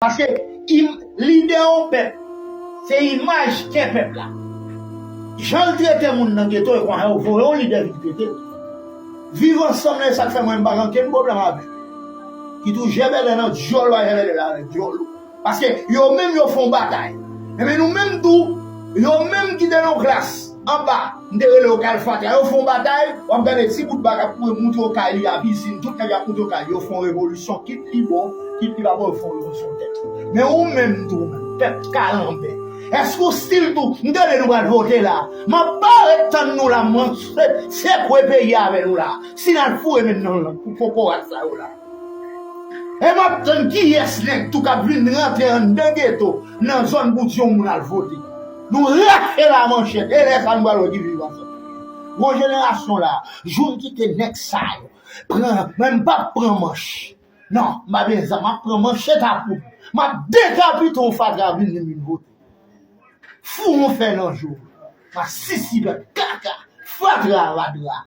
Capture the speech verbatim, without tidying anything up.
Paske im- lidè yon pèp, se imaj kè pèp la. Jan l trete moun nan geto, e konsa yo voye yon lidè vin trete l. Viv ansanm nan, e sa k fè mwen m pa gen okenn pwoblèm avè l. Kit ou jèbèlè nan dyòl ou, a jèbèlè la avèk dyòl ou. Paske yo menm yo fè yon batay. Ebyen nou menm tou, yo menm ki te nan yon klas anba, m te rele yo kay fatra, yo fè yon batay, w ap gade ti bout ba k ap kouri moute yo kay li a, pizin, tout nèg ap moute yo kay, yo fè yon revolisyon, kit li bon, kit li pa bon, yo fè yon revolisyon tèt. Men ou menm tou, pèp kalanbè, èske w still tou, m tande nou pral vote la, m ap parèt tann nou la, mwen se, sekwe peyi a avè nou la, si n al foure men n nan lang pou kokorat sa yo la. E m ap tann kiyès nèg tou k ap vin rantre anndan geto, nan zòn pou di yon moun al vote. Nou rache la manchèt, e lè sa nou pral wè ki viv ansanm. Gwo jenerasyon la, jou m kite nèg sa yo pran, mwen m p ap pran manch. Non, m pa gen zam, m ap pran manchèt a poud. M ap dekapite yon fatra vin li vin vote. Fou yon fè nan jou. M ap sisi pèp kaka, fatra avadra.